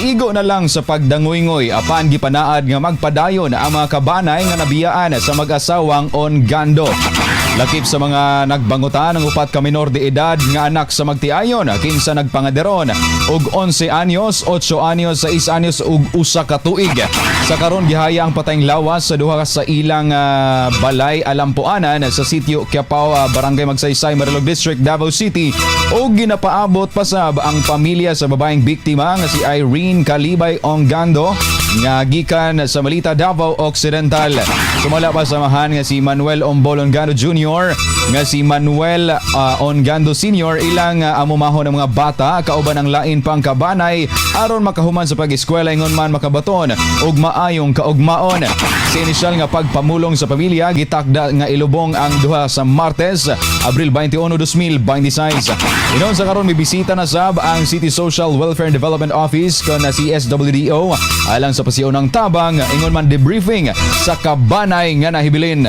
Igo na lang sa pagdangoy-ngoy apan gipanaad nga magpadayon ang mga kabanay nga nabiyaan sa mag-asawang Ongando. Lakip sa mga nagbangutan ang upat ka minor de edad nga anak sa magtiayon, kinsa nagpangaderon og 11 anyos, 8 anyos, 6 anyos ug usa ka tuig. Sa karon, gihaya ang patayng lawas sa duha sa ilang balay alampuanan sa sitio Quiapao, Barangay Magsaysay, Marilog District, Davao City ug ginapaabot pasab ang pamilya sa babaeng biktima nga si Irene Kalibay Ongando nga gikan sa Malita, Davao Occidental. Sumala pa sa amahan nga si Manuel Ombol Ongando Jr., nga si Manuel Ongando Sr., ilang amumahon ng mga bata kauban ang lain pang kabanay aron makahuman sa pag-eskwela ingon man makabaton ug maayong kaugmaon. Sa inisyal nga pagpamulong sa pamilya, gitakda nga ilubong ang duha sa Martes, Abril 21, 2026. Inon sa karon, mibisita na sab ang City Social Welfare and Development Office kon na CSWDO alang sa pasiunang tabang ingon man debriefing sa kabanay nga nahibilin.